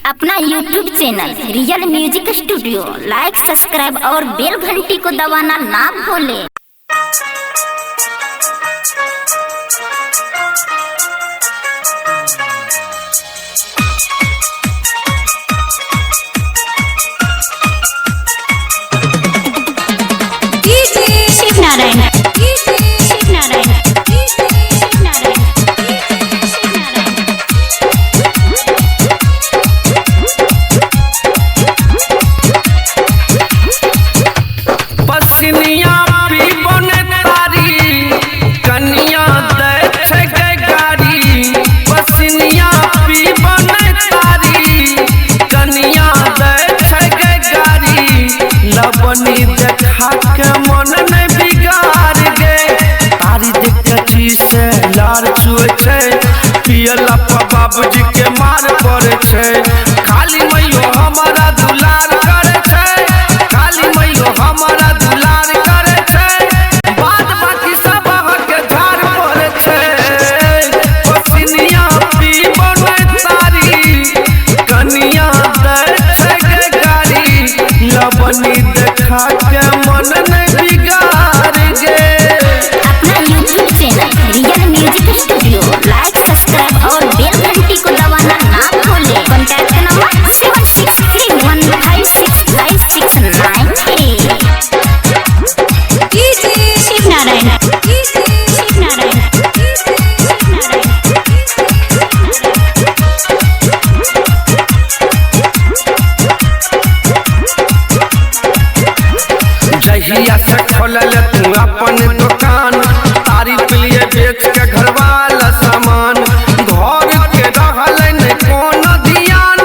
अपना YouTube channel real music studio like subscribe और बेल घंटी को दबाना ना भूलें। Shiv Narayan, Shiv Narayan, Shiv Narayan, Shiv Narayan. पसनिया पीबन तारी कनिया दै छै गे गारी। पसनिया पीबन तारी कनिया दै छै गे गारी। लबनी देखा के मन नै बिगाड़ गे। तारी देख के छी से लार छुए छै। पियला पर बाबूजी के मार पड़े छै। खाली मैयो हमारा दुलार करे छै। खाली मैयो हमारा दुलार करे छै। बाद बाकी सब अहाँके झाड़ पड़े छै। पसनिया पीबन तारी कनिया दै छै गे गारी। लबनी देखा के मन नै बिगाड़ गे। अपना YouTube channel real music studio like subscribe और बेल घंटी को दबाना ना भूलें। Contact number 7631565698। Shiv Narayan, Shiv Narayan, Shiv Narayan. जहिया से खोलल तू अपन दुकान तारी पिलिए बेच के घरवाला सामान। घर के रहल ने कोनो ध्यान,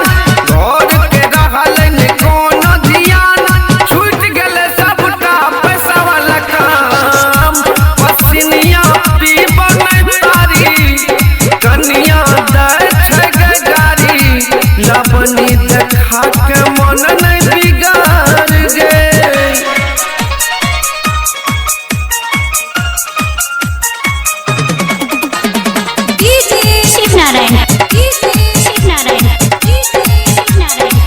घर के रहल ने कोनो ध्यान। छूट गेलै सबटा पैसा वाला काम। पसनिया पीबन तारी कनिया दै छै गे गारी। लबनी देखा के मन नै बिगाड़ गे। Shiv Narayan, Shiv Narayan, Shiv Narayan, Shiv Narayan.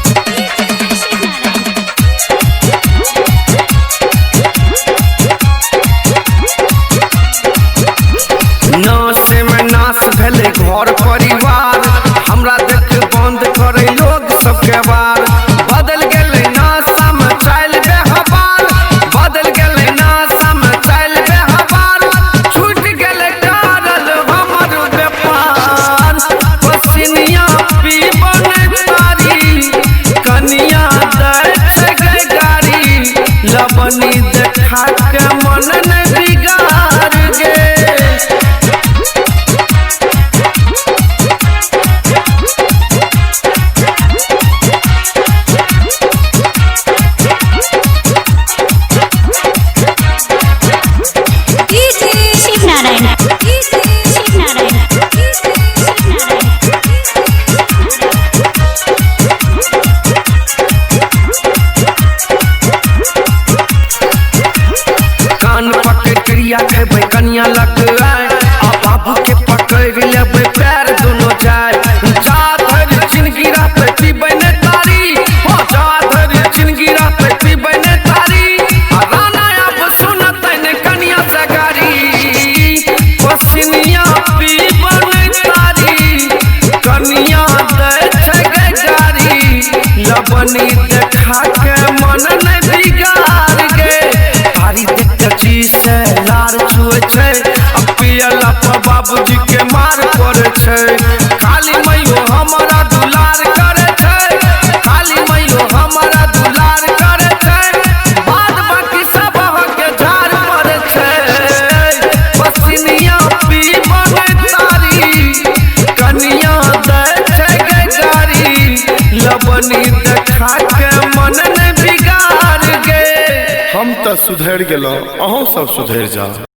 नाश में नाश भेलै घर परिवार। हमरा देख बंद करे लोग सबके बार। बदल गेलै नाशा में चालि व्यवहार। बदल गेलै नाशा में चालि व्यवहार। छूट गेलै करल हमर व्यापार। पसनिया पीबन तारी कनिया दै छै गे गारी। लबनी देखा के मन नै बिगाड़ गे। Shiv Narayan, Shiv Narayan, Shiv Narayan. कान पकड़ क्रिया खेबै कनिया लग आए। आ बाबू के पकड़ लेबै पैर दुनो जाय। जा धरि जिनगी रहतै पीबै ने तारी। हो जा धरि जिनगी रहतै पीबै ने तारी। आ राना आब सुनतै ने कनिया से गारी। पसनिया पीबन तारी कनिया दै छै गे गारी। लबनी देखा के मन नै बिगाड़ गे। तारी देख के छी से लार छुए छै। आ पियला पर बाबूजी के मार पड़े छै। खाली मैयो हमारा दुलार करे छै। खाली मैयो हमारा दुलार करे छै। बाद बाकी सब अहाँके झाड़ पड़े छै। पसनिया पीबन तारी कनिया दै छै गे गारी। लबनी देखा के मन नै बिगाड़ गे। हम तऽ सुधरि गेलहुँ, अहूँ सब सुधरि जाउ।